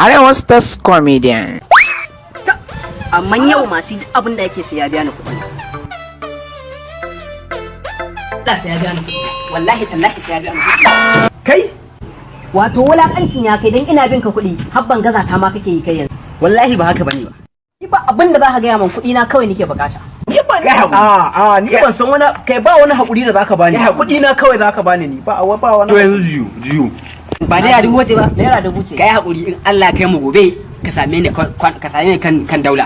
Arewa Stars Comedian. Amma yau masu duk abin da yake sai ya biya ni kuɗi. Allah sai ya biya ni kuɗi. Wallahi tallahi sai ya biya ni kuɗi. Kai. Wato wulakancin ya kai dan ina bin ka kuɗi har ban gaza ta ma kake yi kai yanzu. Wallahi ba haka bane ba. Ni ba abin da za ka gaya min, kuɗi na kawai nake bukata. Ni ban a a ni ban san wani kai ba wani hakuri da zaka bani. Kuɗi na kawai zaka bani, ni ba ba wani. To yanzu jiyo jiyo. Ba naira 1000 ce ba? Naira 1000 ce. Kai hakuri, in Allah ya kai mu gobe ka same ni ka same ni kan daula.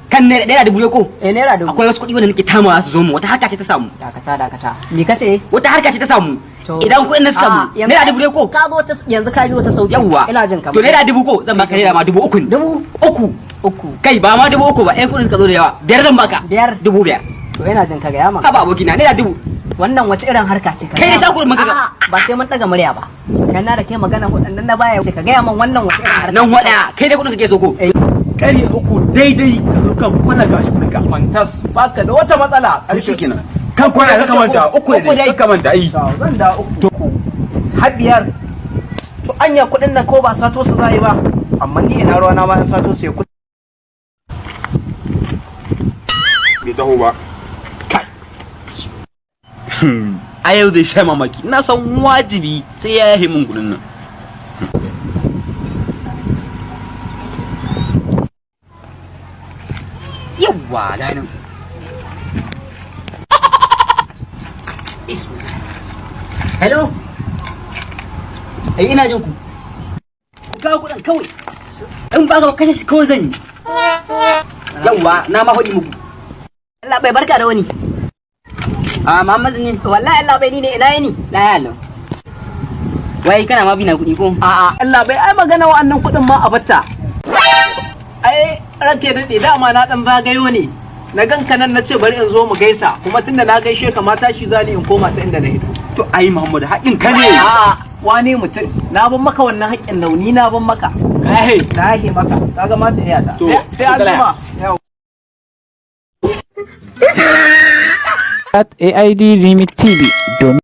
Kan naira 1000 ne ko? Eh, naira 1000. Akwai wasu kuɗi wanda nake tamawa su zo mu, wata harka ce ta samu. Dakata, dakata, me kace? Wata harka ce ta samu. To. Idan kuɗin na suka A'a, mu naira 1000 ne ko? Ka zo ta yanzu ka biyo ta sauki. Yawwa. Ina jin ka. To naira 1000 ko, zan baka naira ma 3000 ne. Dubu uku. Uku. Kai, ba ma 3000 ba, ɗan kuɗin suka zo da yawa. 5 zan baka. 5. 5000. To ina jin ka, gaya min. Ka ba abokina naira 1000. Wannan wace irin harka ce ka Kai gaya ne sha min? kuɗin maka. A'a, ba sai mun ɗaga murya ba. Kai na da kai magana waɗannan na baya ce, ka gaya min wannan wace irin harka Nan ce? waɗa kai dai kuɗin kake so ko? Eh. 3:00 daidai ka zo kan kwana gashi kuɗinka. Kwantas baka da wata matsala. To shikenan. Kan kwana ka kamanta 3 Uku ne dai. ka kamanta ai. To zan da 3 har 5. To anya kuɗin nan ko ba sato su za yi ba. Amma ni ina ruwa na ma in sato su ya kuɗi. Bai taho ba. Kai. A yau zai sha mamaki. Na san wajibi sai ya yahe min kuɗin nan. Yawwa, ga nan. Hello? Eh, ina jin ku. Ku kawo kuɗin kawai. In ba ka kashe shi kawai zan yi. Yawwa, na ma faɗi muku. Allah bai, barka da wani. A Muhammadu ne. Wallahi Allah bai, ni ne, ina yini? La ya lau. Wai kana ma bina kuɗi ko? A'a Allah bai, ai magana wa'annan kuɗin ma a batta. Ai ranke daɗe, dama na ɗan zagayo ne. Na gan ka nan na ce bari in zo mu gaisa, kuma tunda na gaishe ka ma tashi zani in koma ta inda na hito. To ai Muhammadu haƙin ka ne. A'a wane mutum, na ban maka wannan haƙƙin nauni, na ban maka. Kai. Na yake maka kaga ma ta iya ta. To, Sai an jima. Yau. At AID Remit TV domin